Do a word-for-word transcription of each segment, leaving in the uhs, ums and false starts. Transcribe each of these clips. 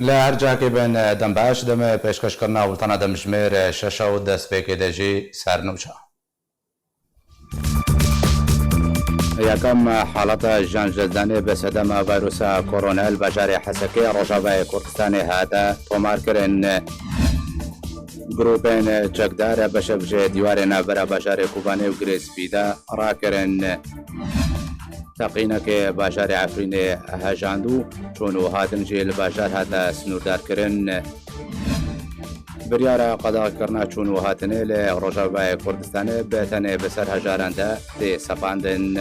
Li her cihekê bin, dem baş, demê pêşkêşkirina bultena demjimêr şeş û destpêkê de jî sernûça. Yekem haleta jiyan ji destdanê bi sedema vayrusa korona li bajarê Hesekê Rojavayê Kurdistanê hate tomarkirin. Grûpên çekdar beşek ji dîwarê navbera bajarê Kobanê û Girê Spî de rakirin. Teqînekê bajarê Efrînê hejand û çûn û hatin jî li bajar hate sinûrdarkirin. Biryara qedexekirina çûn û hatinê li Rojavayê Kurdistanê bi tenê bi ser hejaran de tê sepandin.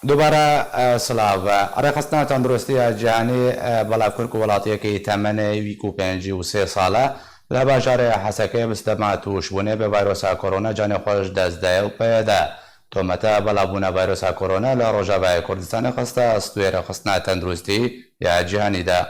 Dubare, e, silav. Rêxistina Tenduristiya Cîhanî, e, belav kir ku welatiyekî temenê wî ku pêncî û sê sal e li bajarê Hesekê bi sedema tûşbûnê bi vayrosa korona canê xwe ji dest daye û peyde tometa belavbûna vayrosa korona li Rojavayê Kurdistanê xiste stûyê Rêxistina Tenduristî ya Cîhanî de.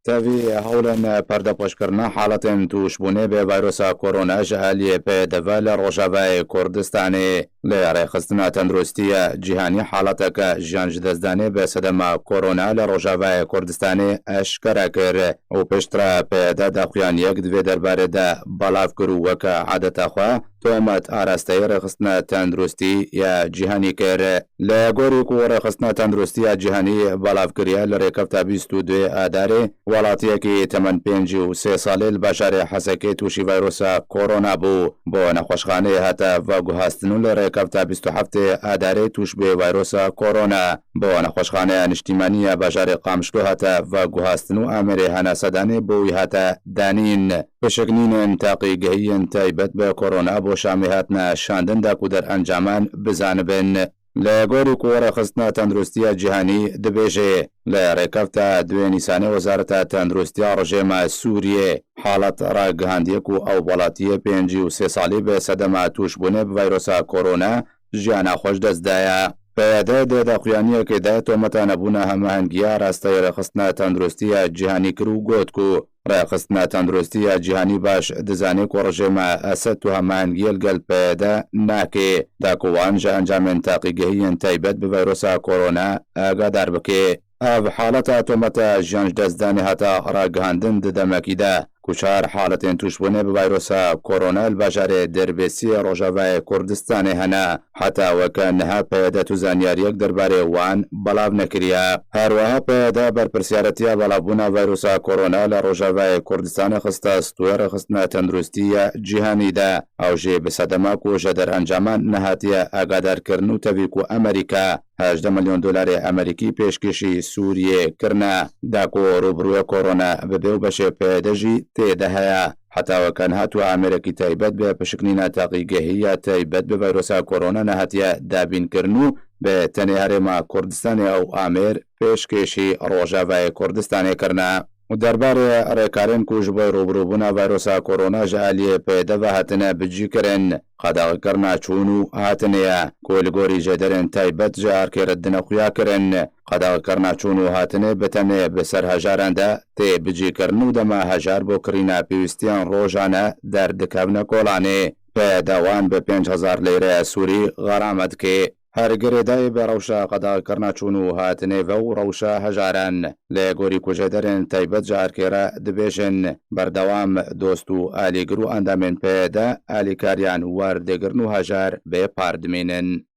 Tevî hewlên perdepoşkirina haletên tûşbûnê bi vayrosa korona ji aliyê peyde ve li Rojavayê Kurdistanê. Li Rêxistina Tenduristiya Cîhanî haleteke jiyan ji destdanê bi sedema korona li Rojavayê Kurdistanê eşkere kir û piştre peyde daxuyaniyek di vê derbarê de belav kir û weke adeta xwe tomet arasteyê Rêxistina Tenduristî ya Cîhanî kir. Li gorî ku Rêxistina Tenduristî ya Cîhanî belav kiriye, li rêkefta bîst û duyê Adarê welatiyekî temen pêncî û sê salî li bajarê Hesekê tûşî vayrosa korona bû. Bo nexweşxaneyê hate veguhastin û li rêkefta bîst û heftê Adarê tûş bûye vayrosa korona. Bo nexweşxaneya niştîmanî ya bajarê Qamişlo hate veguhastin û amêrê henasedanê bo wî hate danîn. Pişiknînên teqîgehiyên taybet bi korona bo Şamê hatine şandin da ku derencaman bizanibin. Li gorî ku Rêxistina Tenduristiya Cîhanî dibêje, li rêkefta duyê Nîsanê Wezareta Tenduristiya Rejêma Sûriyê halet ragihandiye ku ew welatiyê pêncî û sê salî bi sedema tûşbûnê bi vayrosa korona jiyana xwe ji dest daye. P Y D di daxuyaniyekê de tometa nebûna hemahengiya rasteyê Rêxistina Tenduristiya Cîhanî kir û got ku Rêxistina Tenduristiya Cîhanî baş dizane ku rejêma Esed tu hemahengiyê li gel P Y D nake, da ku wan ji encamên teqîgehiyên taybet bi vayrosa korona agadar bike. Ev haleta tometa jiyan ji destdanê hate ragihandin di demekî de ku çar haletên tûşbûnê bi vayrosa korona li bajarê Dirbêsiyê Rojavayê Kurdistanê hene. Heta weke niha P Y D tu zanyariyek derbarê wan belav nekiriye. Her wiha P Y D berpirsiyaretiya belavbûna vayrusa korona li Rojavayê Kurdistanê xiste stûyê Rêxistina Tenduristî ya Cîhanî de. Ew jî bi sedema ku ji derencaman nehatiye agadarkirin û tevî ku Amerîka hejdeh milyon dolarê Amerîkî pêşkêşî Sûriyê kirine, da ku rûbirûyê korona bibe û beşê P Y D jî tê de heye. Heta weke niha tu amêrekî taybet bi pişiknîna teqîgehî ya taybet bi vayrosa korona nehatiye dabînkirin û bi tenê Herêma Kurdistanê ew amêr pêşkêşî Rojavayê Kurdistanê kirine. Û derbarê rêkarên ku ji bo rûbirûbûna vayrosa korona ji aliyê P Y D ve hatine bicîkirin, qedexekirina çûn û hatinê ye, ku li gorî jêderên taybet ji arkê re dine xuya kirin. Qedexekirina çûn û hatinê bi tenê bi ser hejaran de tê bicîkirin û dema hejar bo kirîna pêwîstiyan rojane derdikevne kolanê. P Y D wan bi pênc hezar leyreya Sûrî xerame dike. Her girêdayî bi rewşa qedexekirina çûn û hatinê ve û rewşa hejaran. Lê gorî ku jêderên taybet ji arkê re dibêjin, berdewam dost û alîgir û endamên P Y D alîkariyan werdigirin û hejar bê par dimînin.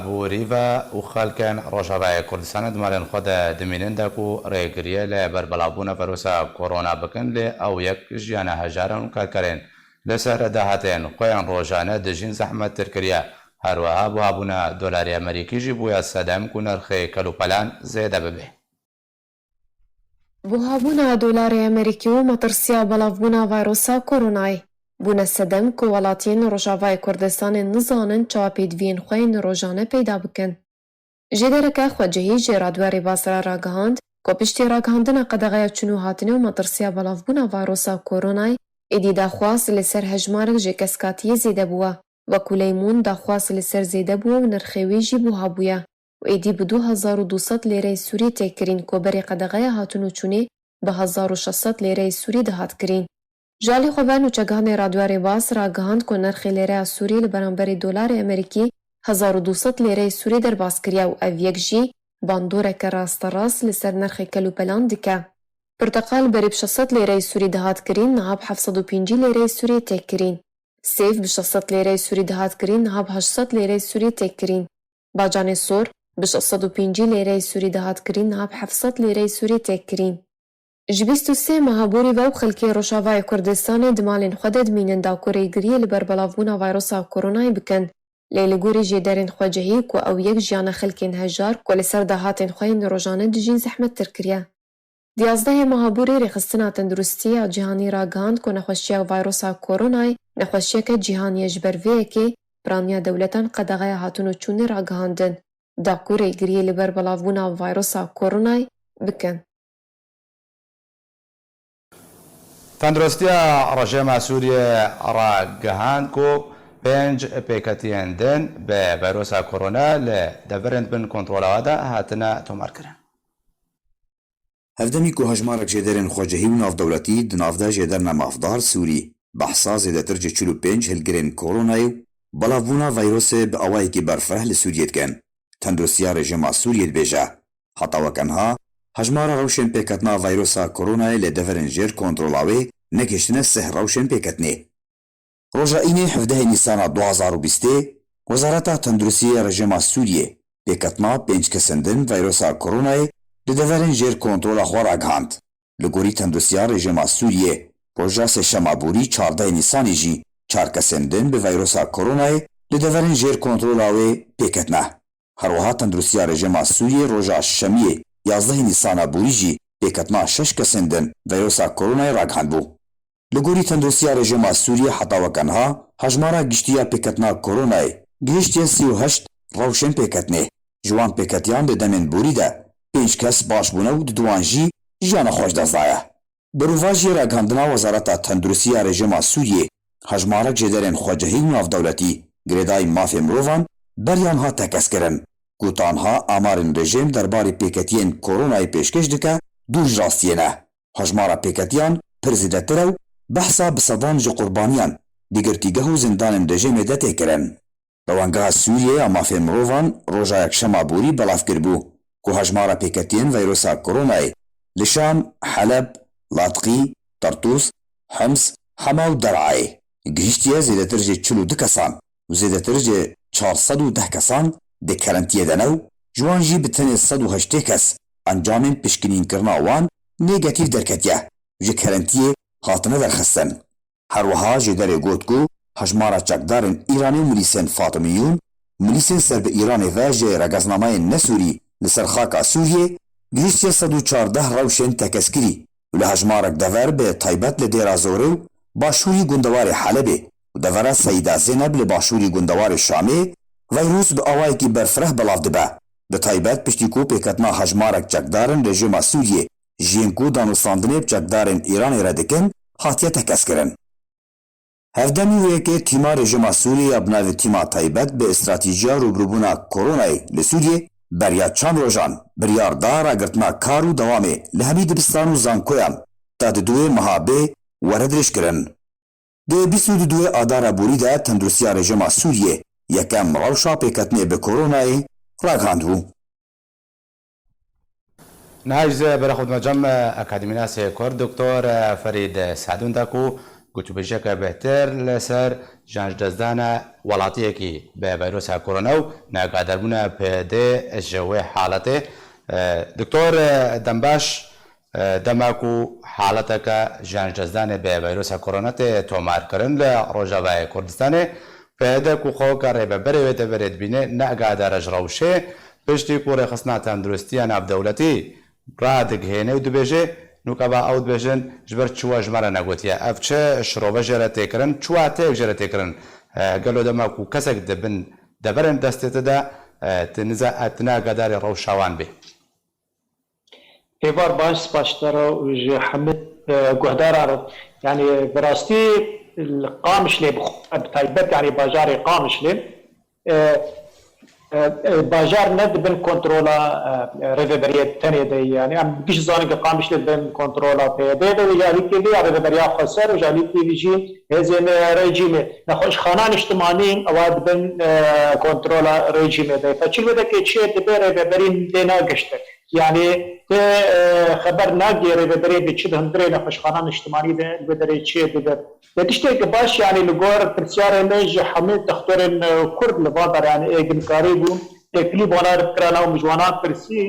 Borî ve û xelkên Rojavayê Kurdistanê di malên xwe de dimînin de ku rêgiriyê li ber belavbûna vîrusa korona bikin, lê ew yek jiyana hejaran û karkerên li ser dahatên xwe yên rojane dijîn zehmettir kiriye. Her wiha buhabûna dolarê Amerîkî jî bûye sedem ku nirxê kelûpelan zêde bibe. Buhabûna dolarê Amerîkî û metirsiya belavbûna vayrosa koronayê bûne sedem ku welatiyên Rojavayê Kurdistanê nizanin çawa pêdiviyên xwe yên rojane peyda bikin. Jêdereke xwecihî jê re di we rêbaz re ragihand ku piştî ragihandina qedexeya çûn û hatinê û metirsiya belavbûna vayrosa koronayê, êdî daxwaz li ser hejmarek ji keskatiyê zêde bûye. Wekû Leymun daxwaz li ser zêde bûye û nirxê wê jî buha bûye û êdî bi du hezar û du sed lêreyê Sûrî tê kirîn ku berê qedexeya hatin û çûnê bi hezar û şeş sed lêreyê Sûrî dihat kirîn. Ji alî xwe ve nûçegihanê Radyoya Rêbaz ragihand ku nirxê lêreya Sûrî li beramberî dolarê Amerîkî hezar û du sed lêreyê Sûrî derbas kiriye û ev yek jî bandoreke rasterast li ser nirxê kelûpelan dike. Pirteqal berî bi şeş sed lêreyê Sûrî dihat kirîn, niha bi heft sed û pêncî lêreyê Sûrî tê kirîn. Sêv bi şeş sed lêreyê Sûrî dihat kirîn, niha bi heşt sed lêreyê Sûrî tê kirîn. Bacanê sor bi şeş sed û pêncî lêreyê Sûrî dihat kirîn, niha bi heft sed lêreyê Sûrî tê kirîn. Ji bîst û sê meha borî ve û xelkê Rojavayê Kurdistanê di malên xwe de dimînin da ku rêgiriyê li ber belavbûna vayrosa koronayê bikin. Lê li gorî jêderên xwecihî ku ew yek jiyana xelkên hejar ku li ser dahatên xwe yên rojane dijîn zehmettir kiriye. Di yazdehê meha borî Rêxistina Tenduristî ya Cîhanî ragihand ku nexweşiya vayrosa koronayê nexweşiyeke cîhanî ye, ji ber vê yekê piraniya dewletan qedexeya hatin û çûnê ragihandin da ku rêgiriyê li ber belavbûna vayrosa koronayê bikin. Tenduristiya rejîma Sûriyê ragihand ku pênc pêketiyên din bi vayrosa korona li deverên bin kontrola de hatine tomarkirin. Hevdemî ku hejmarek jêderên xwecihî û navdewletî di nav de jêderine mafdar Sûrî behsa zêdetir ji çil û pênc hilgirên koronayê û belavbûna vayrosê bi awayekî berfireh li Sûriyê dikin. Tenduristiya rejîma Sûriyê dibêje, heta weke niha hejmara rewşên pêketina vayrosa koronayê li deverên jêr kontrola wê negihiştine sih rewşên pêketinê. Roja Înê hevdehê Nîsana du hazar û bîstê, Wezareta Tenduristiyê ya Rejîma Sûriyê pêketina pênc kesên din vayrosa koronayê li deverên jêr kontrola xwe ragihand. Li gorî Tenduristiya Rejîma Sûriyê, roja Sêşema borî çardehê Nîsanê jî çar kesên din bi vayrosa koronayê li deverên jêr kontrola wê pêketine. Her wiha Tenduristiya Rejîma Sûriyê roja Şemiyê yazdehê Nîsana borî jî pêketina şeş kesên din vayrosa koronayê ragihandbû. Li gorî Tenduristiya Rejîma Sûriyê heta weke niha hejmara giştî ya pêketina koronayê gihiştiye sî û heşt rewşên pêketinê. Ji wan pêketiyan di demên borî de pênc kes baş bûne û di duwan jî jiyana xwe ji dest daye. Berovajiyê ragihandina Wezareta Tenduristiya Rejîma Sûriyê, hejmarek jêderên xwecihî û navdewletî girêdayî mafê mirovan beriya niha tekez kirin ku ta niha amarên rejîm derbarê pêketiyên koronayê pêşkêş dike dûr ji rastiyê ne. Hejmara pêketiyan pir zêdetir e û behsa bi sedan ji qurbaniyan di girtîgeh û zindanên rejîmê de tê kirin. Rewangeha Sûriyê ya Mafê Mirovan roja Yekşema borî belav kiribû ku hejmara pêketiyên veyrosa koronayê li Şam, Heleb, Latqî, Tertûs, Hims, Hema û Der'ayê gihiştiye zêdetir ji çil û du kesan û zêdetir ji çar sed û deh kesan di kerentiyê de ne û ji wan jî bi tenê sed û heştê kes encamên pişkinînkirina wan negatîf derketiye û ji kerentiyê hatine derxistin. Her wiha jêderê got ku hejmara çekdarên Îranê û milîsên Fatimiyûn, milîsên ser bi Îranê ve ji regeznameyên ne Sûrî li ser xaka Sûriyê gihiştiye sed û çardeh rewşên tekezkirî û li hejmarek dever bi taybet li Dêra Zorê û başûrî gundewarê Helebê û devera Seyda Zeyneb li başûrî gundewarê Şamê veyrûs bi awayekî berfireh belav dibe. Bi taybet piştî ku pêketina hejmarek çekdarên rejîma Sûriyê ji yên ku danûstandinê bi çekdarên Îranê re dikin hatiye tekez kirin. Hevdemî wê yekê tîma rejîma Sûriyê ya bi navê Tîma Taybet bi Stratejiya Rûbirûbûna Koronayê li Sûriyê beriya çend rojan biryar da ragirtina kar û dewamê li hemî dibistan û zankoyan ta di duwê meha bê were dirêjkirin. Di bîst û duduwê Adara borî de Tenduristiya Rejîma Sûriyê yekem rewşa pêketinê bi Koronayê ragihandibû. Niha ji ber xwe dime cem akademînasê Kurd Doktor Ferîd Sadûn de ku gotûbêjiyeke bêhtir li ser jiyan ji destdana welatiyekî bi veyrosa korona û neagahdarbûna pêdê ji wê haletê. Doktor Dembaş, dema ku haleteke jiyan ji destdanê bi veyrosa korona tê tomarkirin li Rojavayê Kurdistanê, pêde ku xwe weke rêveberê wê deverê dibîne, neagahdar e ji rewşê. Piştî ku Rêxistina Tenduristiya Navdewletî radigihêne û dibêje, nûke va ew dibêjin, ji ber çi we ji me re negotiye? Ev çi şirove jê re tê kirin? Çi wateyek jê re tê kirin? E, gelo dema ku kesek di bin deverên destê te de, e, tu niza-, e, tu neagadarî rewşa wan bî? Êvar baş, spas ji te re û ji hemî, e, guhdaran re. Yanî bi rastî li Qamişlê bi xwe, bi taybet yanî bajarê Qamişlê, e, e, e, bajar ne di bin kontrola, e, e, rêveberiyê tenê de ye. Yani em giş zanin ki Qamişlê di bin kontrola P Y D de ye, ji alî T V ya rêveberiya xweser û ji alî T V jî hêzên, e, rejîmê. Nexweşxana niştimanî ewa di bin, e, kontrola rejîmê de ye. Te çi li vê dekê çi dibe, rêveberî lê nagiştin. Yani te, e, xeber nagê rêveberê bi çi di hundirê nexweşxana niştimanî de li vê derê çi dibe. Lê tişteke baş, yani li gor pirsyarê me ji hemû textorên, e, Kurd li van der, yani ê ginkarî bû, têkilî bi wana re kirana û min ji wana pirsî,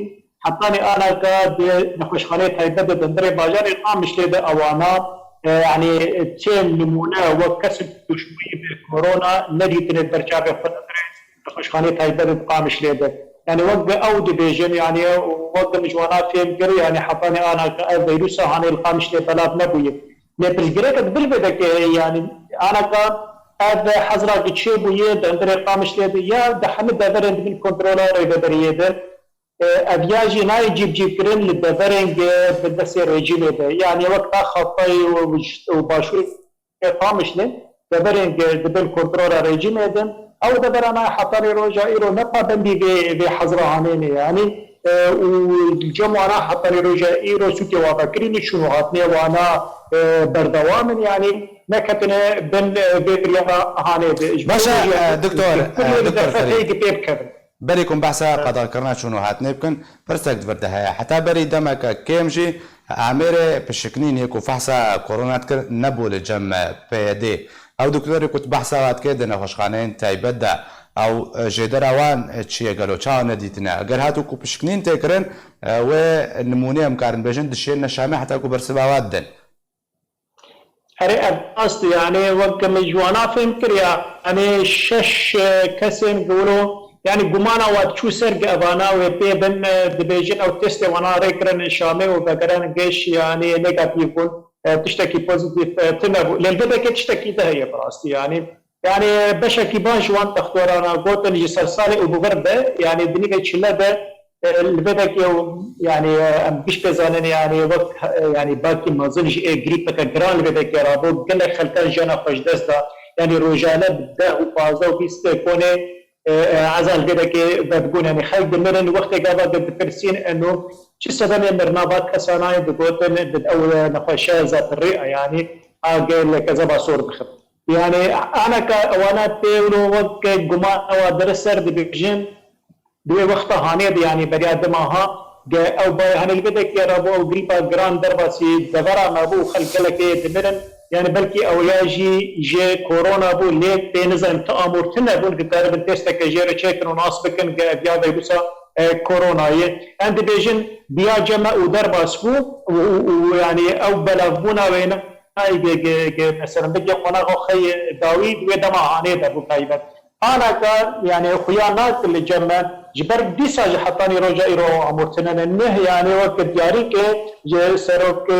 hetanî anaka di nexweşxaneyê taybet de di hundirê bajarê Qamişlê de ewana, e, yani çend nimûne wek kesên tûşbûyî bi korona nedîtine di ber çavê xwe de hundirê nexweşxaneyê taybet de di Qamişlê de. Yani wek ew dibêjin, yani wek min ji wana fêm kir, yani hetanî anaka ev vîrusa hanê li Qamişlê belav nebûye. Lê pirsgirêkek din vê dekê heye, yani anaka ev hezra ki çêbûye di hundirê Qamişlê de ya di hemî deverên di bin kontrola rêveberiyê de, e, ev ya jî nayê cîbcîbkirin li deverên ki bi destê rejîmê de. Yani wek ta Xatayê û, û Başûrê Qamişlê, deverên ki di bin kontrola rejîmê de, ew deverana hetanî roja îro ne pabendî vê, vê hezra hanê ne, yani, e, û cem wana hetanî roja îro sûkê wana kirî ne, çûn û hatinê wana, e, berdewam in, yani neketine bin, e, vê biryara hanê de. Ji bo Baş e, vê jî e, doktor, e, doktor Ferîd. Heyî ki pê bikevin. Berê ku em behsa qedexkirina çûn û hatinê bikin, pirsek di vir de heye. Heta berî demeke kêm jî amêrê pişiknînê ku fehsa korona dikir nebû li cem P Y D. Ew doktorê ku tu behsa wan dikê di nexweşxaneyên taybet de, ew, e, jêdera wan, e, çi ye gelo? Çawa nedîtine? Eger hatiku pişiknîn tê kirin, e, wê nimûnê em karin bêjin dişêne Şamê heta ku bersiva wan didin. Erê, ev rast e, yani wek min ji wana fêm kiriya, yani şeş, e, kesên ku wilo, yani gumana wan çû ser ku evana wê pê bin, e, dibêjin ew testê wana rê kirin Şamê û vegerin giş, yani negatîf bûn, e, tiştekî pozîtîf, e, tune bû. Lê li vê dekê tiştekî di heye bi rastî, yani. Yani beşekî baş ji wan textorana gotin ji ser salê û bi vir de, yani di nîvê çile de, e, li vê dekê û, yani, e, em giş pê zanin, yani wek, e, yani bakî mezin ji ê grîpeke giran li vê dekê rabû, gelek xelkan jiyana xwe ji dest da. Yani rojane bi deh û pazdeh û bîst konê, e, e, ezan li vê dekê vedibûn. Yani xelk dimirin, wextê gava dipirsîn eno çi sedemê mirina va kesana ye, digotin di ew nexweşe zatiriya, yani a gelek kezeba sor dixin. Yani anaka ewana pê wilo wek guman ewa dere ser dibêjin, di wê wexta hanê de, yani beriya dima ha, ge ew bayê hanê li vê dekê rabû ew grîpa giran derbasî devera me bû û xelk gelekê dimirin. Yani belkî ew ya jî ji korona bû, lê pê nizanim ti amûr tune bûn, ki karibin testeke jê re çêkin û nas bikin, ge ev ya veyrusa, e, korona ye. Em dibêjin biya cem me û derbas bû û, û, û yani ew belavbûna wê ne. Ay ge, ge, ge, mesela, vekê qonaxa xwe yê dawî di wê dema hanê de bû taybet. Anaka, yani, xuya nakir li cem me, ji ber dîsa ji hetanî roja îro amûrtine ne, neh, yani, wek diyarî ke ji serok, e,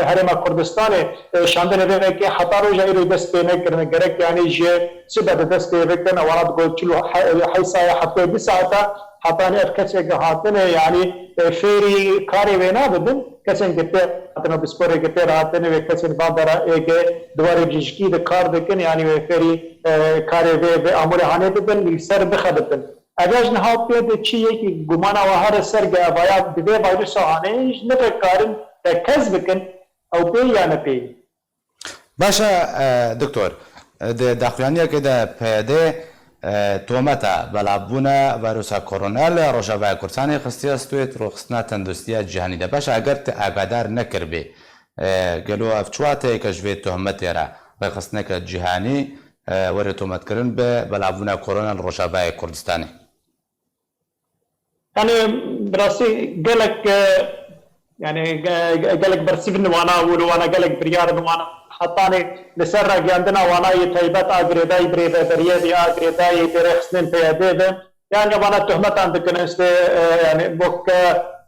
Herêma Kurdistanê, e, şandinê vê vekê heta roja îro dest pê nekirine. Gerek, yani, ji sibe de dest pê bikin, ewana digot çil û he-, heysa ya heftê du saeta, hetanî ev kesê ke hatine, yani, e, fêrî karê wê nabibin, kesên ke pê hatine, pisporê ke pê hatine, wê kesên van dera ê ke di warê bijîşkî de kar dikin, yani wê fêrî, e, karê vê, vê amûrê hanê bibin, li ser bixebibin. Ev ya ji niha pê de çi yekî gumana we here ser ge evaya bi vê vayrusa hanê, ji nirê karin tekez bikin, ew pê ya ne pê? Baş e, e, doktor, e, di daxuyaniyekê de P Y D, e, tometa belavbûna vayrusa korona li Rojavaya Kurdistanê xistiye stûyê rêxistina tenduristiya cîhanî de. Baş e, eger te agadar nekiribê, e, gelo ev çi wateyeke ji vê tohmetê re rêxistineke cîhanî, e, were tometkirin bi belavbûna korona li Rojavayê Kurdistanê? Yani, bi rastî gelek, e, yani, ge-, ge-, gelek bersîv in wana û li wana gelek biryar in wana. Hetanî li ser ragihandina wana yê taybet a girêdayî bi rêveberiyê de, a girêdayî bi rêxistinên P Y D de. Yani, wana tohmetan dikin, işte, e, yani, wek,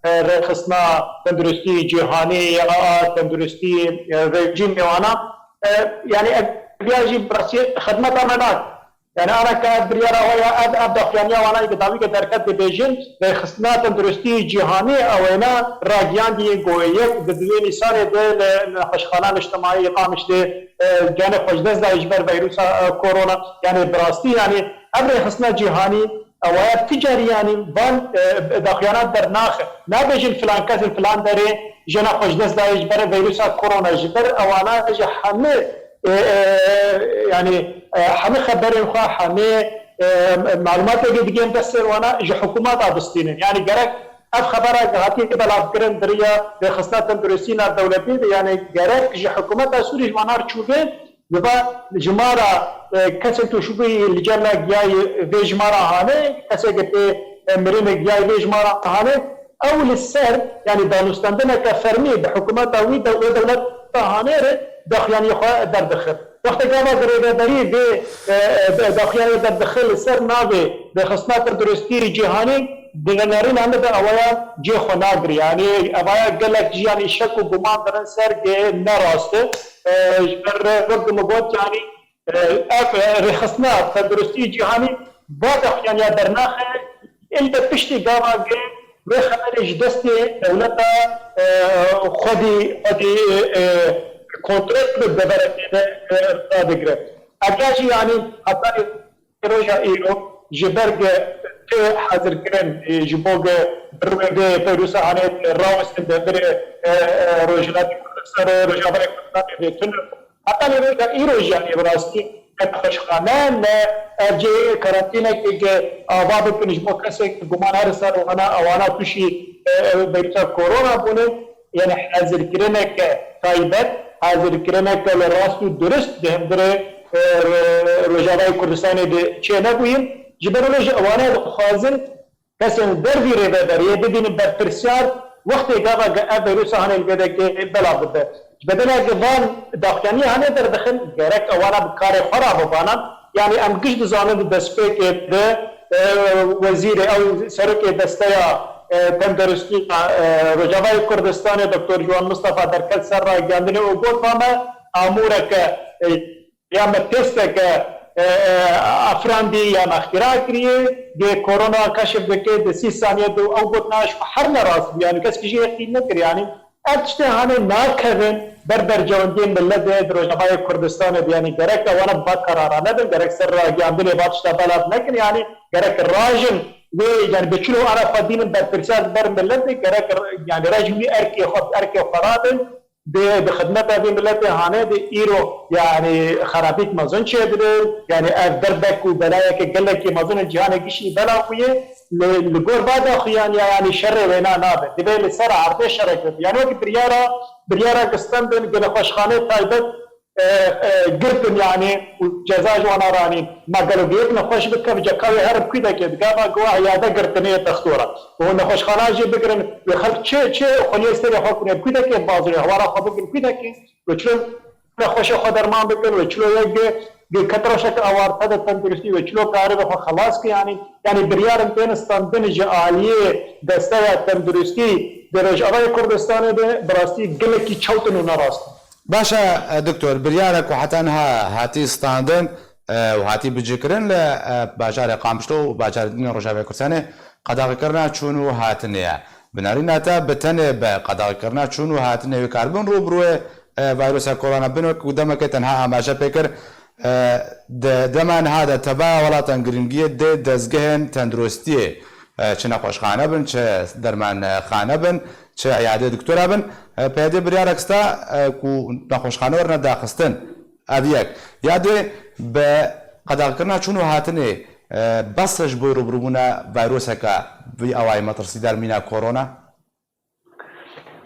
e, rêxistina tenduristî cîhanî ya a tenduristî, e, rejîmê wana. E, yani, ev ya jî bi rastî xidmeta me nake. Yani anaka ev biryara we ya ev, ev daxuyaniya wana yê dawî ke derket dibêjin, rêxistina tenduristî cîhanî ewêna ragiyandî ku yek di duwê Nîsanê de li, li nexweşxana niştimanî yê Qamişlê, e, canê xwe ji dest daye ji ber veyrusa, e, korona. Yani bi rastî yani ev rêxistina cîhanî Ewaya tu carî, yanî van, e, daxuyana dernaxe. Nabêjin filan kes li filan derê jina xwe ji dest daye ji ber vîrusa korona, ji ber ewana ji hemî, e, e, yanî, e, hemî xeberên xwe, hemî, e, malumatê digên destê wana ji hikûmeta bistînin. Yanî gerek ev xebera ke hatiye belavkirin di riya rêxistina tenduristî navdewletî de, yanî gerek ji hikûmeta Sûrî ji wana re çûbe, Li va jimara, e, kesên tûşbûyî li cem me giyayî vê jimara hanê, kesê ke tê, e, mirinê giyayî vê jimara hanê, ew li ser, yanî danûstendineke fermî bi hikûmeta wî de, wê dewleta hanê re daxuyaniyê xwe derdixin. Wextê gava girêveberî vê, e, e, daxuyaniyê derdixin li ser navê Rêxistina Tenduristî Cîhanî, di venerîna me de ewaya cê xwe nagirî. Yanî ewaya gelek jî, yanî şek û guman dirin ser ke ne rast e. E, ji ber wek min got, yanî, e, ev, e, rêxistina tenduristî cîhanî va daxuyaniya dernaxe, elde piştî gava ke vê xeberê ji destê dewleta, e, xwedî, xwedî, e, kontrol bi deverekê de, e, radigire. Ev ya jî, yanî, heta roja îro ji ber ke tê hazirkirin, e, ji bo ke bi rûyê vê vîrusa hanê rawestin de birê, e, e, Rojhilatê Kurdistanê, Rojavayê Kurdistanê vê tune. Heta lê roja îro jî, yanî, bi rastî ne nexweşxane, ne ev cihê karantînekê ke ava bikin ji bo kesek guman here ser wana, ewana tûşî, e, e, vîrusa korona bûne. Yanî hazirkirineke taybet, hazirkirineke li rast û durist di hundirê, e, Rojavayê Kurdistanê de çênebûye. Ji ber wê jî ewana dixwazin kesên li dervî rêveberiyê bibînin berpirsiyar, wextê gava ke ev vîrusa hanê li vê derê belav bibe. Ji bedena ke van daxuyaniyê hanê derdixin, gerek ewana bi karê xwe re bibanan. Yanî em giş dizanin di destpêkê de, e, wezîrê ew serokê desteya, e, tenduristiya, e, Rojavayê Kurdistanê Doktor Ciwan Mistefa derket ser ragihandinê û got, va me amûreke, e, ya me testeke, e, e, afirandî ya me îxtîra kiriye, dê korona keşif dike di sî saniye de, ew gotina ji xwe her ne rast bû, yanî kesk jî yeqîn nekir, yanî ev tiştê hanê nakevin ber berjewendiyên milet de di Rojavayê Kurdistanê de, yanî gerek ewana bi va karara nebin, gerek ser ragihandinê va tişta belav nekin, yanî gerek rajin wê, yanî bi çilo ara xwe bînin berpirsiyar ber milet de, gerek, yanî rejim wî erkê xwe, erkê xwe radin, di, di xidmeta vê miletê hanê de îro, yanî, xerabîk mezin çêdibin. Yanî ev dirbek û belayeke gelekî mezin in cîhanê gişî bela bûye. Li, li gor va daxuyaniya, yanî şerê wêna nabe. Divê li ser erdê şerek bibe. Yanî wekî biryara, biryara gistendin, di nexweşxanê taybet, e, e, girtin, yanî, û ceza ji wana ranîn. Ma gelo bi yek nexweş bike, bi ceka wê herin kûdekê, di gava ku eyade girtinê yê textora. Û nexweşxana jî bigirin, wê xelk çi, çi xweliyê serê xwe kunê, kûdekê bazirê, hewara xwe bikin kûdekê, wê çilo nexweşê xwe derman bikin, wê çilo yek gi, gi ket rewşeke awarte de tenduristî, wê çilo karibe xwe xelas ki, yanî, yanî biryarên tên standin ji aliyê desteya tenduristî di Rojavayê Kurdistanê de bi rastî gelekî çewt in û ne rast in. Baş e, e, doktor, biryara ku heta niha hatî standin, e, û hatî bicihkirin li, e, bajarê Qamişlo û bajarê din ê Rojavayê Kurdistanê qedexekirina çûn û hatinê ye. Bi nerîna te bi tenê bi qedexekirina çûn û hatinê wê karibin rû bi rûyê, e, vîrusa korona bin wek ku demekê tenha amaje pê kir, e, di dema niha de tebeya welatan giringiyê dê dezgehên tenduristiyê, e, çi nexweşxane bin, çi dermanxane bin, çi eyadê doktora bin, e, P Y D biryarek sta, e, ku nexweşxane werine daxistin. Ev yek. Ya dê bi qedexekirina çûn û hatinê, e, bes e ji bo rûbirûbûna vîruseke vî awayî metirsîdar mîna korona?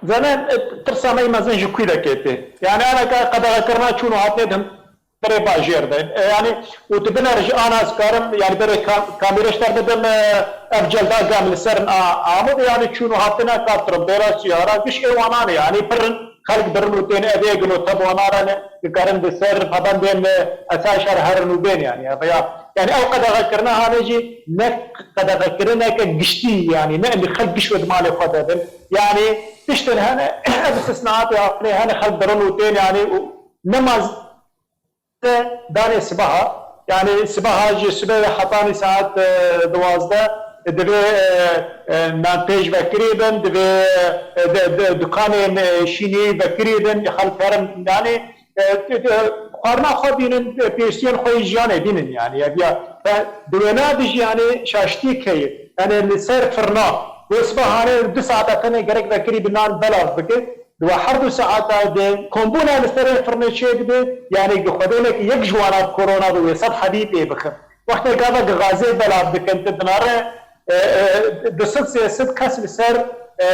Zane, e, tirsa me yî mezin ji kûdekê tê. Yanî, aneke qedexekirina çûn û hatinê di hundirê bajêr de. E, yanî, û tu binêr ji ana ez karim, yanî, berê kam-, kamîrê ji te bidim, e, ev celda gam li ser a-, Amûd, yanî, çûn û hatineka trompêra, siyara, giş ê wanan e, yanî, pir in, xelk dirin û tên evê gilo teb wana re ne, dikarin di ser pabendên, e, esaya şer herin û bên, yanî, ev ya. Yanî, ew qedexekirina hanê jî ne qedexekirineke giştî, yanî, ne li xelk giş wê di malê xwe de bin. Yanî, tiştin hene, ev istisnaatê hene, hene xelk dirin û tên, yanî, û nema danê sibaha, yanî sibaha ji sibê hetanî saet, e, duwazdeh divê, e, e, nanpêj vekirî bin, divê, e, de, de, dukanên, e, şînî vekirî bin, xelk herin nanê, e, e, Xwarina xwe bînin, pêwistiyên xwe yê jiyanê bînin, yanî ev ya. Ve di wêna de jî, yanî şaştî heye. Yanî li ser firna, wê sibe hanê du saeta tenê gerek vekirî bi nan belav bike. Di we her du saeta de kombûna li serê firnê çêdibe, yanî gi xwedênek yek ji wana bi korona bi wê sed hebî pê bixin. Wextê gava gi gazê belav dikin, tu dinare, e, e, du sed sê sed kes li ser, e,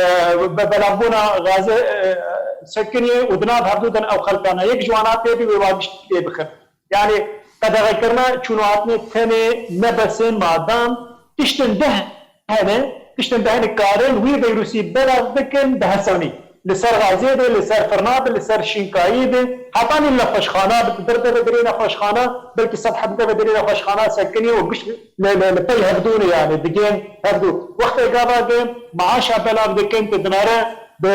be-, belavbûna gazê, e, sekiniye û di nav hevdû de ew xelkana yek ji wana pê bî wê wa giştî pê bixin. Yanî qedexekirina çûn û hatinê tenê ne bes e, madam tiştin deh hene, tiştin deh hene karin wî vîrusî belav bikin deh sanî. Li ser gazê de, li ser firna de, li ser şînkayî de, hetanî li nexweşxana bi, bir de ve derê nexweşxana, belkî sed heb de ve derê nexweşxana sekinî û giş li, li, li, li pey hevdû ne, yanî digên hevdû. Wextê gava de maaşa belav dikin, tu dinare bi,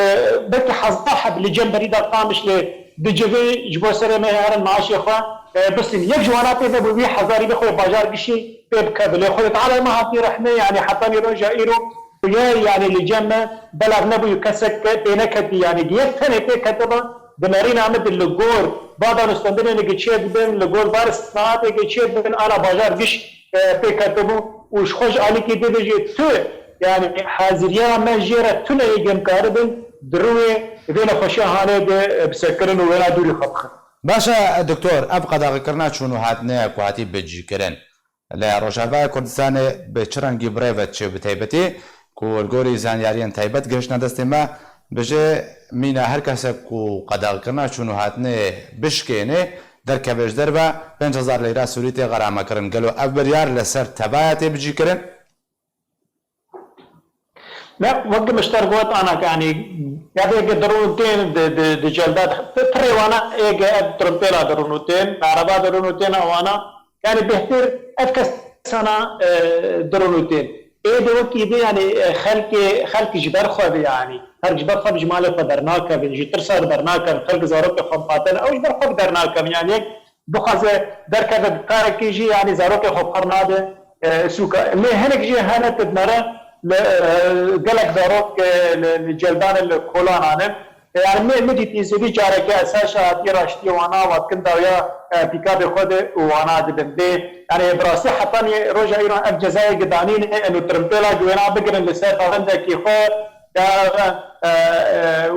belkî hezar heb li cem berî de Qamişlê dicivî ji bo serê me herin maaşê xwe, e, bisîn. Yek ji wana pê vebû wî hezarî bi xwe bajar gişî pê bikeve. Lê Xwedê Teala me hatî rehmê, yanî hetanî roja îro ye, yanî li cem me belav nebû, kesek pê neketî, yanî yek tenê pê ketiba, di nerîna min de li gor va danûstendinê gi çê dibin, li gor var sinaatê gi çê dibin, ana bajar giş, e, pê ketibû û ji xwe ji alîkî dibêjê tu, yanî haziriya me jê re tune yê gemkaribin di rûyê vê nexweşiya hanê de, e, bisekirin û wêna dûrî xwe bixin. Baş e, doktor, ev qedexekirina çûn û hatinê ku hatî bicîkirin, li Rojavaya Kurdistanê bi çi rengî bi rê ve diçe, bi taybetî ku li gorî zanyariyên taybet gihiştine destê me, bijê mîna her kesek ku qedexekirina çûn û hatinê bişkêne, derkeve ji derve, pênc hezar leyra Sûrî tê xeramekirin. Gelo ev biryar li ser tevaya tê bicîkirin? Ne, wek min ji te re got, Anak, yanî, ya vê ge dirûn tên di, di, di celda, pirê wana ê ge ev tirimpêla dirûn û tên, araba dirûn û tên, wana, yanî, bêhtir ev kesana, e, dirûn û tên. Ê de wekî de, yanî, e, xelkê, xelk ji ber xwe de, yanî, xelk ji ber xwe de ji malê xwe dernakevin, ji tirsa de dernakevin, xelk zarokê xwe biqatin, ew ji ber xwe bi dernakevin, yanî, yek bixwaze derkeve bi karekî jî, yanî zarokê xwe bi xwe re nade, e, sûka. Lê hinek jî hene, tu dinere li, e, gelek zarok, e, li, li celdan e, li kolanan e. E, yanî me, me dîtî zêdî careke ez her şe hatiye raştiyê wana, vatkin dawiya, e, pîkabê xwe de û wana dibin. Lê, yanî bi rastî hetanî roja îro ev cezayê gidanîn e, em û tirimpêla gi wêna bigirin li ser bavendekî xwe, Ya, e, e,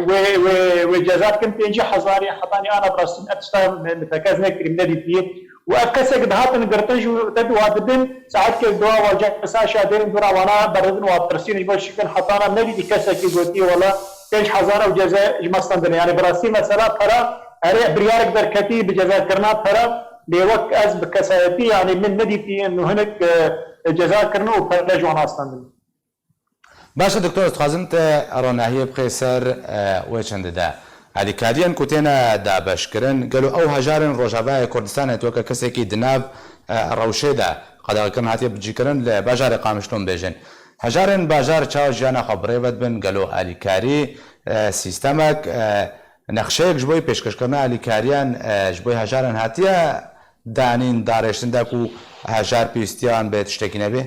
wê, wê, wê ceza dikin pêncî hezarî, hetanî ana bi rastî ev tişta me, me tekez nekirî, nedîtiye. Û ev kesek dihatin girtin jî te wa dibin, saetkek dua wa cesa şa derin dura wana berdin wa tirsîn ji bo şikin hetana nedîtî kesekî gotiye wala pênc hezar ew ceza ji me stendine. Yani bi rastî mesela pera, erê biryarek derketî bi cezakirina pera, lê wek ez bi kesayetî, yani min nedîtî nû hinek, e, ceza kirine û pere ji wana stendine. Baş e doktor, ez dixwazim te ronahiyê bixê ser, e, wê çendê de. Alîkariyên ku têne dabeşkirin, gelo ew hejarên Rojavayê Kurdistanê tu weke kesekî di nav, e, rewşê de qedexekirin hatiye bicîkirin li bajarê Qamişlo bêjin. Hejarên bajar çawa jiyana xwe bi rê ve dibin, gelo alîkarî, e, sîstemek, e, nexşeyek ji bo pêşkêşkirina alîkariyan, e, ji bo hejarên hatiye danîn, darêştin de ku hejar pêwîstiyan bi tiştekî nebê?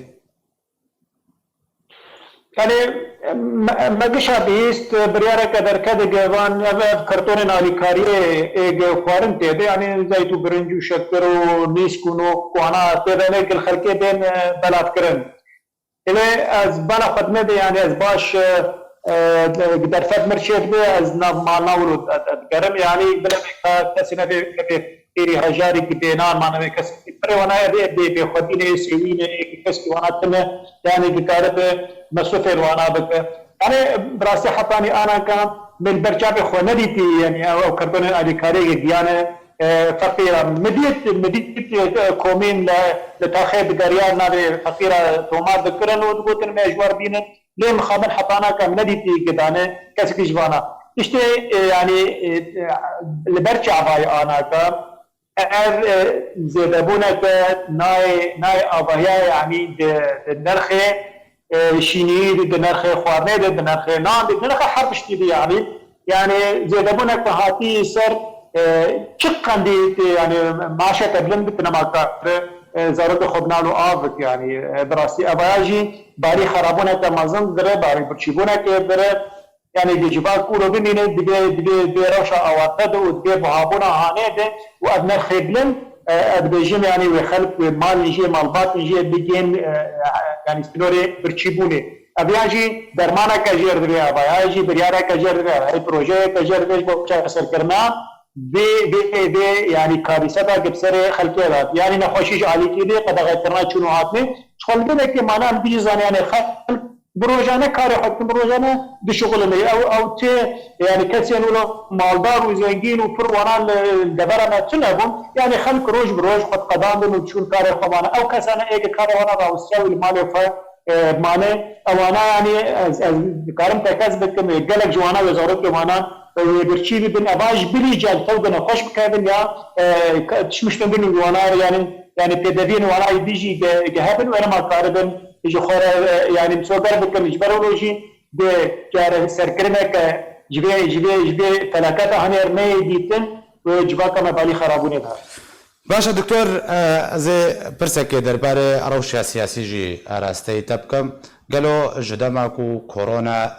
Yanî, me, me gişa bihîst, biryareke derket ê ge van ev, ev kartonên alîkariyê ê ge xwarin tê de, yanî zeyt û birinc û şekir û nîsk û nok wana tê de ne gil xelkê bên, e, belavkirin. Lê ez bala xwe dime de, yanî ez baş, e, e, derfet mir çêdibe, ez nav malna wilo digerim, yanî bilem kesî nebe, nebe Êrî hejarî ki bênan mane wê kes pirê wana ê bê bê xwedî ne, ê sêwî ne, ê kes ki wana tune, yani dikare bi mesrûfê wana bike. Yani bi rastî hetanî anaka min ber çavê xwe nedîtî, yani ew, ew kardonên alîkariyê giyane, e, feqîra. Mi dît, mi dît, e, komîn li, li taxê digeriya navê feqîra tomar dikirin û digotin me ji wer bînin. Lê mixabin hetana ke em nedîtî gidane kesekî ji vana. Tiştê, e, yanî, e, e, li ber çavayê anaka, ev, e, zêdebûneke nayê, nayê avahiya, yanî di, di nirxê, e, şîniyî de, di nirxê xwarinê de, di nirxê nan de, di nirxê her tiştî de, yanî. Yani zêdebûnek ku hatî ser, e, çi qendî tê, yani maaşeke bilind bikine ma kar, e, zarokê xwe bi nan û av bik, yani, e, bi rastî evaya jî barî xerabûneke mezin dire, barî birçîbûnekê dire. Yani di civak kuro bimîne, divê, divê, divê rewşa awarte de û divê buhabûna hanê de û ev nirxê bilind, e, ez dibêjim, yani wê xelk, wê malin jê, malbatin jê bigên, e, yani sînorê birçîbûnê. Ev ya jî dermaneke jêr divê ava, ya jî biryareke jêr divê ava, ya jî projeyeke jêr divê ji bo çareserkirina vê, vê, vê, yani karîseta ki bi serê xelkê de. Yani nexweşî ji alîkî dê, qedexekirina çûn û hatinê. Ji xwe li vê dekê mane em bijî zanî, yani xelk bi rojane karê xwe dikin, bi rojane dişuxulin. Ew, ew tê, yani kesên wilo maldar û zengîn û pir wana li, li devera me tune bûn. Yani xelk roj bi roj xwe diqedandin û çûn karê xwe mane. Ew kesane ê ki karê wana rawisiya wî li malê xwe, e, mane. Ewana yani ez, ez dikarim tekez bikim, e, gelek ji wana wê zarokê wana, e, wê birçî bibin. Eva ji bilî cel tewdine xweş bikevin ya, e, ka-, tişmiştin bin wana yani, yani pêdeviyên wana yî dijî ge-, gehebin û êne ma karibin ji xwe re, e, yani misoger bikin. Ji ber wilo jî di çareserkirineke ji vê, ji vê, ji vê felaketa hanê neyê dîtin û civaka me balî xerabûnê de. Baş e, Doktor, e, ez ê pirsekê derbarê rewşa siyasî jî arasteyî te bikim. Gelo ji dema ku korona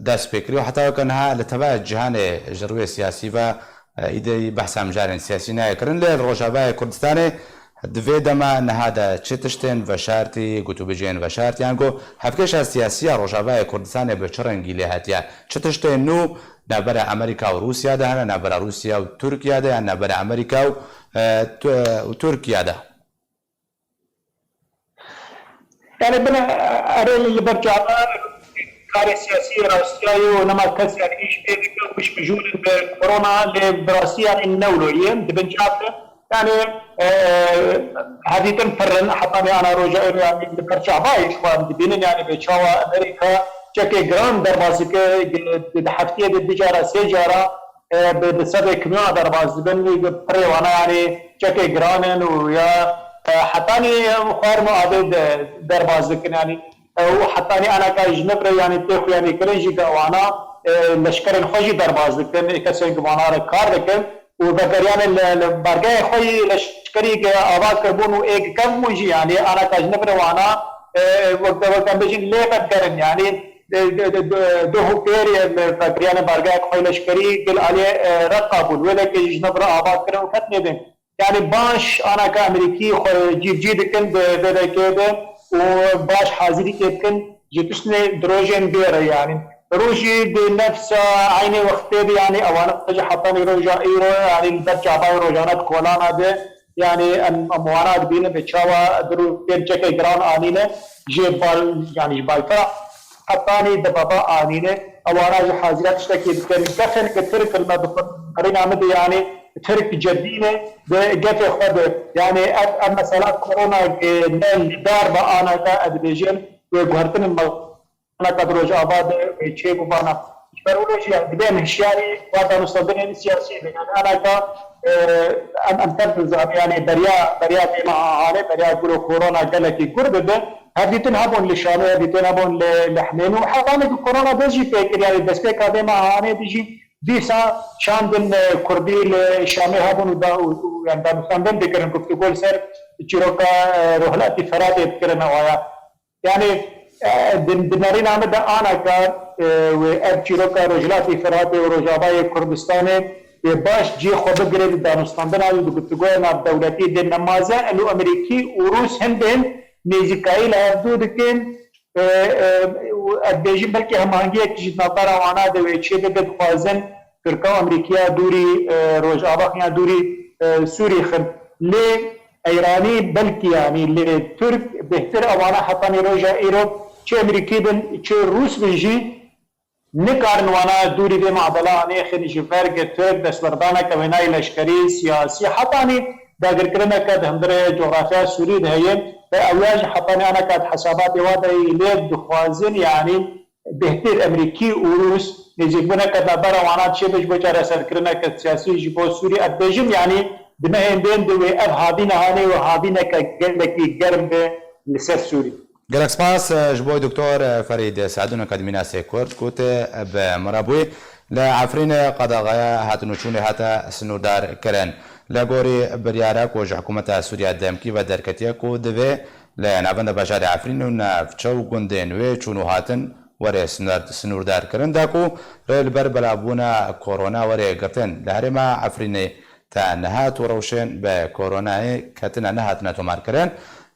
dest pê kiriyo heta weke niha li teva cîhanê ji rûyê siyasî ve, e, îdî behsa mijarên siyasî nayê kirin, lê li Rojavayê Kurdistanê di vê dema niha de çi tiştên veşartî, gotûbêjiyên veşartî, yan ku hevkêşa siyasî ya Rojavayê Kurdistanê bi çi rengî lê hatiye? Çi tiştên nû navbera Amerîka û Rûsya de hene, navbera Rûsya û Tirkiye de, yan navbera Amerîka û, e, Tu-, û Tirkiye de? Yani bine erê li ber çavan karê siyasî rastiyayê û nema kes yani îş pê dike û îş mijûl bi korona lê bi rastî yani ne wilo yê di bin çav de. Yani, e, hevîtin pir in, heta ne ana roja êro yani li ber çavayê ji xwe em dibînin yani bi çawa Amerîka çekê giran derbas dike, di, di heftiyê de du cara, sê cara, e, bi, bi sedê kimyona derbas dibin, bi pirê wana, yani çekê giran in û ya, e, hetanî xwarm û adê de derbas dikin, yani, e, û hetanî anaka ji nifrê, yani tê xuyanî kirin jî ke wana, e, leşkerên xwe jî derbas dikin, kesên ku wana re kar dikin û vekeriyanê li, li bargehê xwe yî leşkerî ke ava kirbûn û ê ke kevbûn jî, yani anaka ji nifrê wana, e, wek, wek em bêjin lê vedigerin, yani, e, de, de, de, doh û pêrê, e, vekiriyanê bargehek xwe leşkerî gil alê, e, Reqa bûn. Wê dekê jî ji nifrê ava kirin û ketinê din. Yani baş anaka Amerîkî xwe cîvcî dikin di vê dekê de û baş hazirîkê dikin ji tiştê di rojên bê re yani. Rojî di nefsa eynê wextê de yani ewana jî hetanî roja îro yani li ber çavayê rojane di kolana de. Yani em, em wana dibînin bi çawa di rû tên çekê giran anîne, ji bal, yani ji balfira hetanî di baba anîne. Ewana jî hazîra tiştekî dikin. Gefên ki Tirk li me dixwin, herîna min de yani Tirk cedî ne di gefê xwe de. Yani ev, ev mesela korona ki ne li dar ve anaka ez dibêjim, wê guhertin me anaka di Rojava de wê çê bibana. Ji ber wilo jî, yani, divê em hişyarî wa danûstandinên siyasî bin. Yani, anaka, e, em, em tev dizanî, yani, beriya, beriya vê meha hanê, beriya ku korona gelekî gur dibe, hevdîtin hebûn li Şamê, hevdîtin hebûn li, li Hemênî û hetanî ku korona dest jî pê kir, yani, destpêka vê meha hanê de jî dîsa çandin, e, Kurdî li Şamê hebûn û da, û, û, yani, danûstandin dikirin, guftûgo li ser çîroka, e, Rojhilatî Firatê dikirin ewaya. Yani, e, di, di nerîna min de anaka, e, wê ev çîroka Rojhilatî Firatê û Rojavayê Kurdistanê wê baş cihê xwe bigire di danûstandina û di guftûgoya navdewletî de nemaze û Amerîkî û Rûs hin bi hin nêzîkayî li hevdû dikin, e, e, û ez dibêjim belkî hemahengiyek ji navbera wana de wê çêbibe, dixwazin Tirka û Amerîkiya dûrî, e, Rojava xiyan dûrî, e, Sûrî xin. Lê Eyranî belkî, yanî lê Tirk bêhtir ewana hetanî roja îro çi Amerîkî bin, çi Rûs bin jî nikarin wana dûrî vê madela anêxin ji ber ku Tirk destwerdaneke wênayî leşkerî, siyasî, hetanî dagirkirineke di hundirê cografya Sûrî de heye ve ew ya jî hetanî anaka di hesabatê wa de yî lê dixwazin, yanî bêhtir Amerîkî û Rûs nêzîkbûneke navbera wana çêbe ji bo çareserkirineke siyasî ji bo Sûrî. Ez dibêjim, yanî di mehên bên de wê ev havîne hanê û havîneke gelekî germ be li ser Sûrî. Gelek spas, e, ji bo Doktor, e, Ferîd Seedûn, Akademînasê Kurd, ku te, e, bi min re bûyî. Li Efrînê qedexeya hatinûçûnê hate sinûrdar kirin. Li gorî biryara ku ji hikûmeta Sûriya demkî ve derketiye ku divê li navenda bajarê Efrîn û navçe û gundên wê çûn û hatin were siner-, sinûrdarkirin da ku rê li ber belavbûna korona were girtin. Li herêma Efrînê ta niha tu rewşên bi koronayê ketine nehatine tomarkirin.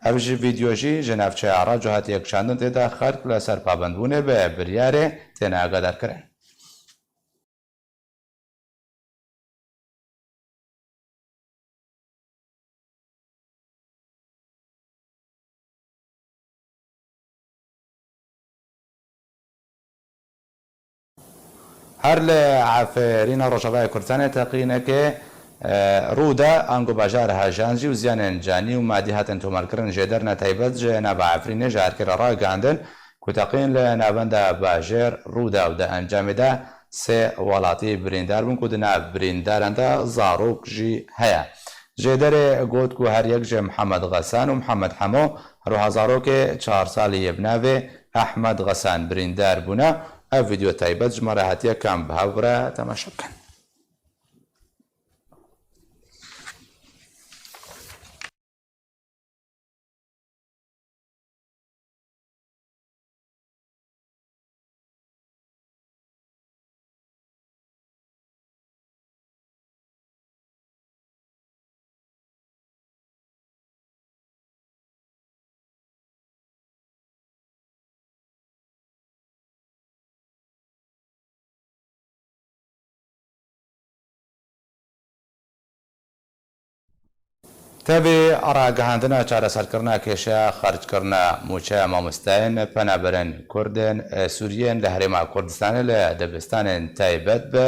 Ev jî vîdyo jî ji navçeya Raco hatiye kişandin, tê de xelk li ser pabendbûnê bi biryarê têne agadarkirin. Her li Efrîna Rojavayê Kurdistanê teqîneke, e, rû da, ango bajara Hajan jî û ziyanên canî û madî hatin tomarkirin. Jêderine taybet ji nava Efrînê ji erkê re ragihandin ku teqîn li navenda bajêr rû da û di encamê de sê welatî birîndar bûn ku di nav birîndaran de zarok jî heye. Jêderê got ku her yek ji Mihemed Xesan û Mihemed Hemo, her wiha zarokê çar salî yê bi navê Ehmed Xesan birîndar bûne. Ev vîdyo taybet ji me re hatiye, kam bi hev re temaşe bikin. Tevî ragihandina çareserkirina kêşeya xerckirina mûçeya mamosteyên penaberên Kurd ên Sûriyên li Herêma Kurdistanê li dibistanên taybet bi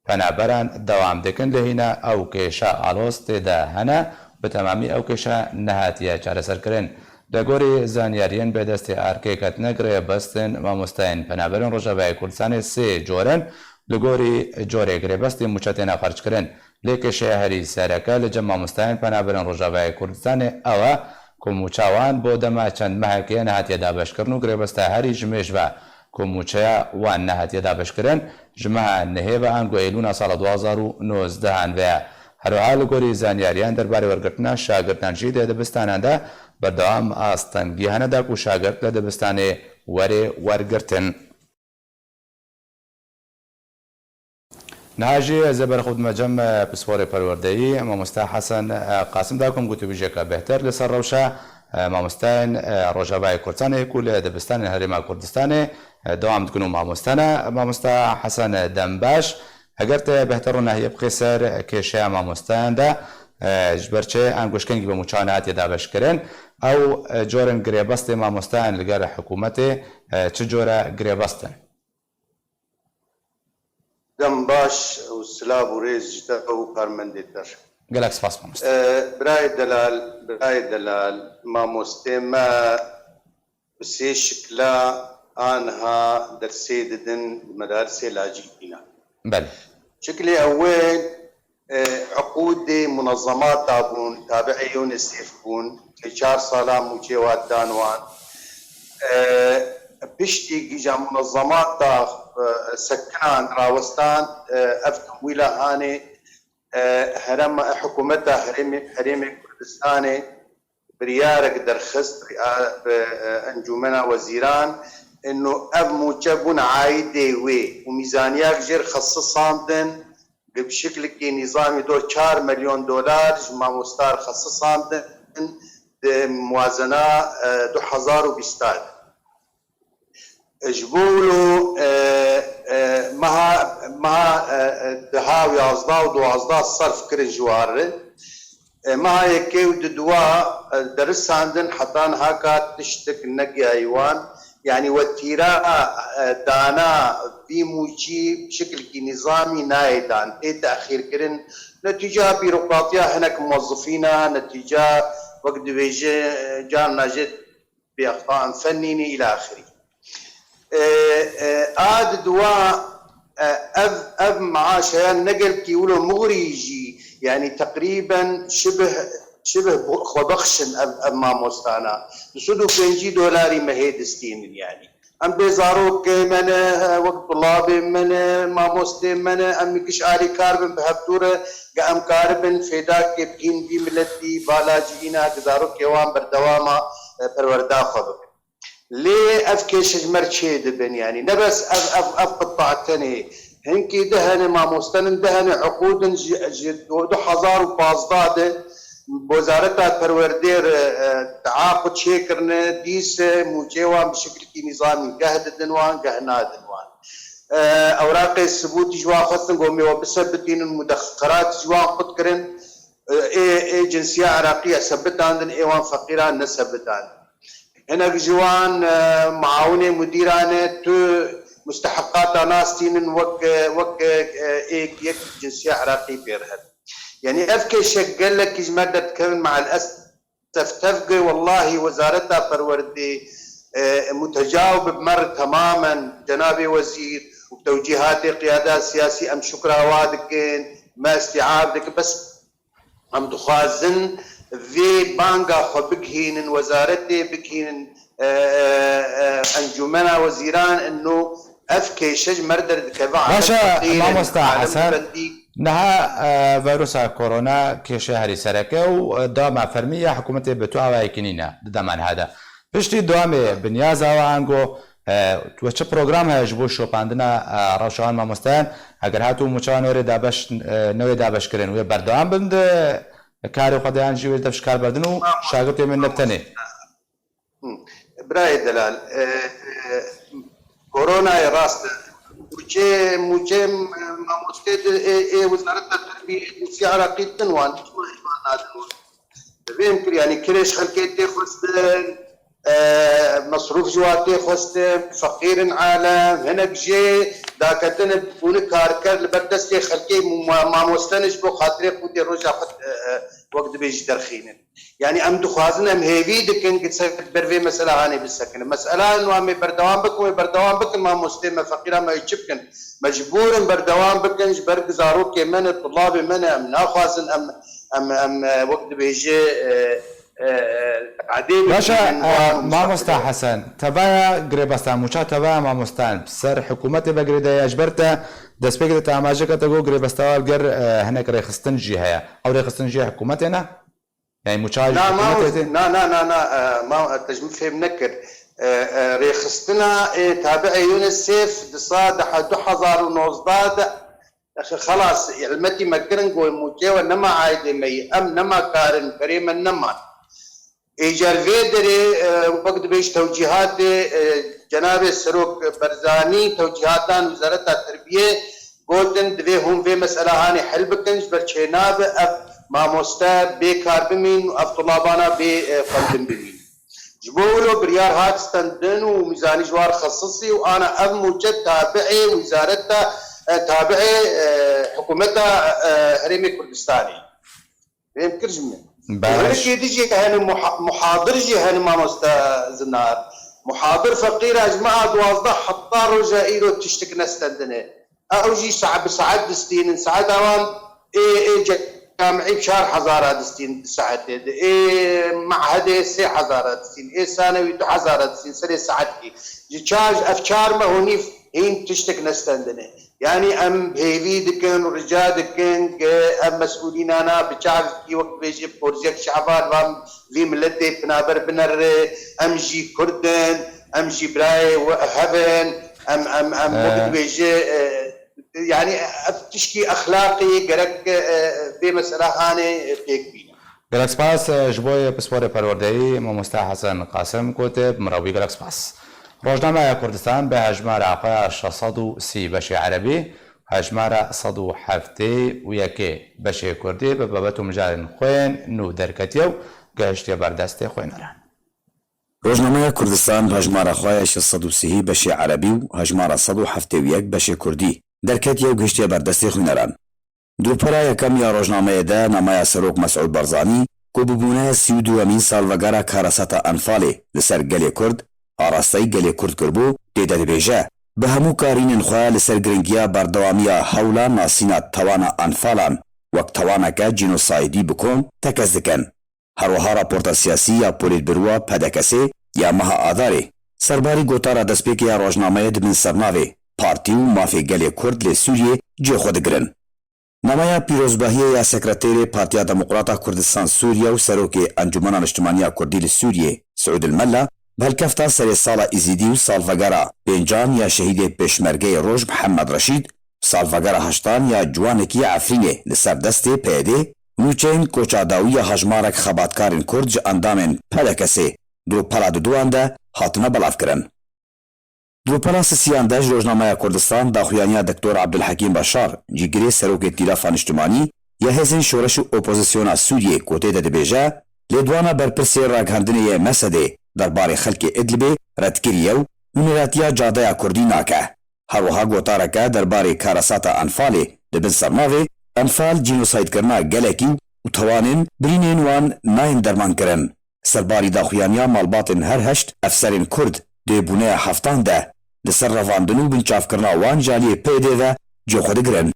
penaberan dewam dikin, lê hîna ew kêşa aloz tê de hene, bi temamî ew kêşa nehatiye çareserkirin. Li gorî zanyariyên bi destê erkê ketine girêbestin mamosteyên penaberên Rojavayê Kurdistanê sê cor in, li gorî corê girêbestê mûçe têne xerckirin. Lê kêşeya herî sereke li cem mamosteyên penaberên Rojavayê Kurdistanê ew e ku mûça wan bo dema çend mehekê nehatiye dabeşkirin û girêbesta herî ji mêj ve ku mûçeya wan nehatiye dabeşkirin, ji meha nihê ve ango Êlûna sala du hazar û nozdehan ve ye. Her wiha li gorî zanyariyan derbarê wergirtina şagirtan jî di dibistanan de berdewam astengî hene da ku şagirt li dibistanê were wergirtin. Niha jî ez ê ber xwe bidime cem, e, pisporê perwerdeyî, mamoste Hesen, e, Qasim da ku em gotûbêjeke bêhtir li ser rewşa, e, mamosteyên, e, Rojavayê Kurdistanê ku li dibistanên Herêma Kurdistanê, e, dewam dikin û mamoste ne. Mamoste Hesen, e, dembaş, eger te bêhtir ronahiyê bixî ser kêşeya mamosteyan de, e, ji ber çi ango şikengî bi mûçeya nehatiye dabeşkirin, ew, e, corên girêbestê mamosteyan li gel hikûmetê, e, çi cor e girêbest in? Dem baş û silav û rêz ji te û karmendê te re. Gelek spas, mamoste. E, birayê delal, birayê delal, mamostê me bi sê şikla aniha dersê didin di medarsê lacîna. Belê. Şiklê ewil, e, uqûdê munezemata bûn, tabi'ê UNICEF bûn, sê çar sala mûçê wan dan wan. E, piştî gîja munezemata, e, sekinan rawestan, e, ev temwîla hanê, e, herema, hikûmeta herêmê, herêmê Kurdistanê, biryarek derxist bi, bi, e, Encûmena Wezîran, ino ev mûçe bûn aîdê wê û mîzaniyek jêr xesisandin, bi şiklikê nîzamî do çar milyon dolar ji mamostar xesisandin di muwazena, e, du hezar û bîst de. Ji bo wilo, e, e, meha, meha, e, e, deha û yazda û duwazda serf kirin ji wan re. E, meha yekê û di duwa, e, derisandin heta niha ka tiştek negihayî wan. Yanî wetîra, e, dana vî mûçî bi şikilkî nîzamî nayê dan, tê texîrkirin. Netîca bîrokratiya hinek muwezifîna, netîca wek dibêje, e, carna jê bêextayên fennî ne îlâ axirî. E, e, a di dua, e, ev, ev maaşeyan ne gelkî wilo muxrî jî, yanî teqrîben şibih, şibih bu-, xwebexş in ev, ev mamostana. Du sed û pêncî dolarî mehê distînin yanî. Em bê zarokê me ne, wek tulabê me ne, mamostê me ne, em giş alîkar bin bi hevdû re, ge em karibin fêdakê bihîn vî miletî, balacî îna, ge zarokê wan berdewama, e, perwerda xwe bikin. Lê ev kêşe ji me re çê dibin, yanî ne bes ev, ev, ev qita tenê. Hinkî di hene mamostenin, di hene uqûdin ji, ji du hezar û pazdeh de Wezareta Perwerdê re, e, teaqûd çêkirine, dîse mûçê wan bi şekilkî nîzamî geh didin wan, geh nadin wan. E, ewraqê sibûtî ji wan xwestin, got, me we bisebitînin, mudexerat ji wan qut kirin. E, ê, ê cinsiya Iraqî ya sebitandin, ê wan feqîran nesebitandin. Hinek ji wan, e, muawinê mudîran e, tu musteheqata nas tînin wek, e, wek, e, ê yek cinsiya Iraqî pê re hebe. Yanî ev kêşe gelekî ji me derdikevin, me'el esef tevgê wellahî Wezareta Perwerdê, e, mutecawib bi me re temamen, cenabê wezîr û tewcîhatê qiyada siyasî em şukra wa dikin, me îstîab dikin, bes Em dixwazin vê banga xwe bigihînin wezaretê, bigihînin, e, e, e, encûmena wezîran, ino ev kêşe ji me re derdikeve. Baş e, alem feqîr in, mamosta alem Hesen, bendî. Niha, e, vîrusa korona kêşe herî sereke û, e, dama fermî ya hikûmetê bi tu awayekî nîne di dema niha de. Piştî dawamê binyaza wan got, E, we çi program heye ji bo şopandina, e, rewşa wan mamosteyan? Eger hatû mûça wan wê dabeş, e, newê dabeşkirin, wê berdewam bin di karê xwe de yan jî wê dev ji kar berdin û şagirtê me ne bi tenê? Hı. Birayê delal, e, e, koronayê rast e. Mûçê, mûçê, e, mamostê di, ê, ê Wezareta Terbiyê, Nûsiya Iraqî din wan, çima ji wan nadin wan? Divê em kir, yanî kirêş xelkê tê xwestin, e, mesrûf ji wan tê xwestin, feqîr in alem, hinek jê daketine bûne karker li ber destê xelkê, ma-, mamoste ne ji bo xatirê qûtê roja xwe, e, e, wek dibêjî derxînin. Yanî em dixwazin, em hêvî dikin, ki ser ber vê mesela hanê bisekinin. Mesela wan em ê berdewam bikin, wê berdewam bikin, mamostê me, feqîra me, wê çi bikin? Mecbûr in berdewam bikin, ji ber ku zarokê me ne, tulabê me ne, em naxwazin, em, em, em, e, wek dibêje, e, e, e, qadê Baş e, bigihînin e, wan û mamosta mustaqbilê. Hesen, tevaya girêbesta mûça, tevaya mamosteyan bi ser hikûmetê ve girêdaye, ji ber te destpêkê de te amajeke te got girêbesta ger, e, hinek rêxistin jî heye. Ew rêxistin jî hikûmetê ne? Yani mûça ji Na, ma hikûmetê tê? Na, na, na, na, e, ma, e, te ji min fêm nekir. E, e, rêxistina, e, tabi'ê UNICEF di sa-, di he-, du hezar û nozdeh de, e, xelas, hilmetî me kirin, got, mûçê we nema aîdê me yî, em nema karin, berê me neman. Êcar vê derê, e, wek dibêj tewcîhatê, e, cenabê Serok Barzanî, tewcîhatan Wezareta Terbiyê, Gotin, divê hûn vê mesela hanê hel bikin, ji ber çênabe ev mamoste bê kar bimîn û ev tulabana bê, e, xwendin bimîn. Ji bo wilo biryar hat stendin û mîzanî ji wan xesisî û ana ev mûçe tabi'ê wezareta, e, tabi'ê, e, hikûmeta, e, Herêmê Kurdistanê. Fêm kir ji min. Baş. Û hinekê din jî hene muha-, muhadir jî hene mamoste Zinar. Muhadir feqîra ji meha duwazdeh heta roja îro tiştik nestendine. Ew jî saet bi saet distînin. Saeta wan ê, ê camî bi çar hezara distîn di saetê de. Ê mehedê sê hezara distîn. Ê sanewî du hezara distîn. Serê saetkî. Ji çar, ev çar meh û nîv hîn tiştek nestendine. Yanî em hêvî dikin û rica dikin ke ev mesûlînana bi çavkî wek dibêje bi qorziyek şevan van vî miletê pinaber binere, em jî Kurd in, em jî birayê we hev in, em, em, em wek Ee. dibêje, e, yanî ev tişkî exlaqî gerek, e, vê mesela hanê pêk bîne. Gelek spas, e, ji bo yê pisporê perwerdeyî, mamoste Hesen Qasim Kotib, mirawî gelek spas. Rojnameya Kurdistan bi hejmara xwe ya şeş sed û sî beşê erebî, hejmara sed û heftê û yekê beşê kurdî bi babet û mijarên xwe yên nû derketiye û gehiştiye ber destê xwîneran. Rojnameya Kurdistan bi hejmara xwe ya şeş sed û sî beşê erebî û hejmara sed û heftê û yek beşê kurdî derketiye û gihiştiye ber destê xwîneran. Di rûpela yekem ya rojnameyê de nameya Serok Mesûd Barzanî, ku bi bûne sî û duyemîn salvegera karesata Enfalê li ser gelê Kurd, arasteyî gelê Kurd kiribû, tê de dibêje, bi hemû karînên xwe li ser giringiya berdewamiya hewla nasîna tawana Enfalan wek tawaneke cînosaydî bi kom tekez dikin. Herwiha raporta siyasî ya Polîtbîroya P D K S'ê ya meha Adarê, serbarî gotara destpêkê ya rojnameyê di bin sernavê Partî û Mafê Gelê Kurd li Sûriyê cihê xwe digirin. Nameya pîrozbahiyê ya Sekreterê Partiya Demokrata Kurdistan Sûriye û Serokê Encûmena Niştimaniya Kurdî li Sûriyê, Siûd El Mella, bi helkefta serê sala Îzîdî û salvegera pêncan ya şehîdê Pêşmergeyê Roj Mihemed Reşîd, salvegera heştan ya ciwanekî Efrînê li ser destê P Y D'ê, nûçeyên koça dawî ya hejmarek xebatkarên Kurd ji endamên P D K S'ê di rûpela duduwan de hatine belavkirin. Di rûpela sisiyan de ji Rojnameya Kurdistan daxuyaniya Doktor Abdulhekîm Başar, cîgirê serokê Tîlafa Niştimanî ya Hêzên Şoreş û Opozisyona Sûriyê ku tê de dibêje, lêdwana berpirsê ragihandinê yê Mesedê derbarê xelkê Idlibê red kiriye û nûneratiya cadeya Kurdî nake. Her wiha gotareke derbarê karesata Enfalê di bin sernavê Enfal cînosaydkirina gelekî û tewanên birînên wan nayên dermankirin. Serbarî daxuyaniya malbatên her heşt efserên Kurd dê bûneya heftan de li ser revandin û binçavkirina wan ji aliyê P Y D'ê ve cihê xwe digirin.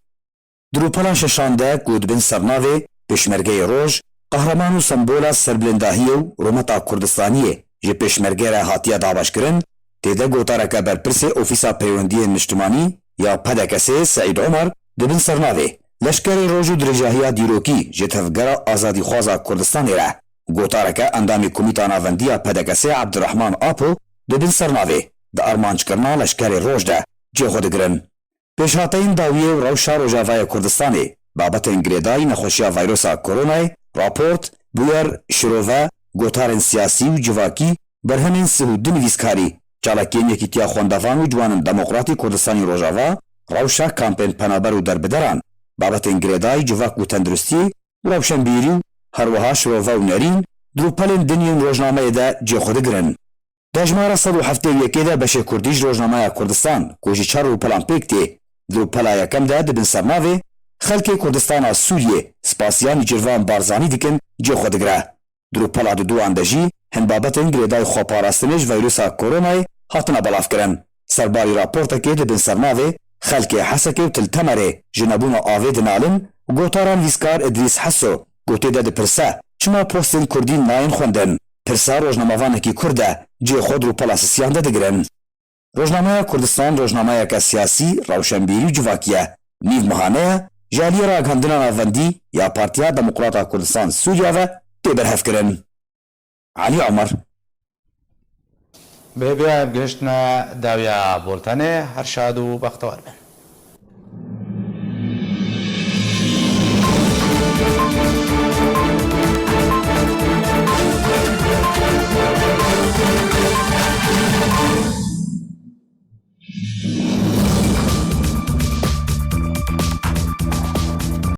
Di rûpela şeşan de ku dibin sernavê Pêşmergeyê Roj, qehreman û sembola serbilindahiyê û rûmeta Kurdistaniyê ji Pêşmerge re hatiye dabeşkirin, tê de gotareke berpirsê Ofîsa Peywendiyên Niştimanî ya P D K S'ê Seîd Omer dibin sernavê Leşkerê Roj û Dirêjahiya Dîrokî ji Tevgera Azadîxwaza Kurdistanê re û gotareke endamê Komîta Navendî ya P D K S'ê Abdurrahman Apo dibin sernavê Di armanckirina Leşkerê Roj de cihê xwe digirin. Pêşhateyên dawiyê û rewşa Rojavayê Kurdistanê, babetên girêdayî nexweşiya vayrosa koronayê, raport, bûyer, şirove, gotarên siyasî û civakî, berhemên sih û du nivîskarî, çalakiyên Yekîtiya Xwendevan û Ciwanên Demokratî Kurdistanî Rojava, rewşa kampên penaber û derbideran, babetên girêdayî civak û tenduristiyê, rewşenbîrî û her wiha şirove û nerîn, di rûpelên din yên rojnameyê de cihê xwe digirin. Di hejmara sed û heftê û yekê de beşê Kurdî ji Rojnameya Kurdistan, ku ji çar rûpelan pêk tê, di rûpela yekem de dibin sernavê Xelkê Kurdistana Sûriyê spasiya Nêçîrvan Barzanî dikin, cihê xwe digire. Di rûpela duduwan de jî hin babetên girêdayî xweparastinê ji vayrosa koronayê hatine belavkirin. Serbarî raportekê dibin sernavê Xelkê Hesekê û Til Temerê ji nebûna avê dinalin û gotara nivîskar Idrîs Heso ku tê de dipirse, çima postên Kurdî nayên xwendin? Pirsa rojnamevanekî Kurd e, cihê xwe di rûpela sisiyan de digirin. Rojnameya Kurdistan rojnameyeke siyasî, rewşenbîrî û civakî ye. Nîv mehane ye, ji aliyê ragihandina navendî ya Partiya Demokrata Kurdistan Sûriya ve tê berhevkirin. Elî Omer. Bi hêviya em gihiştine dawiya boltenê, her şad û bextewar bin.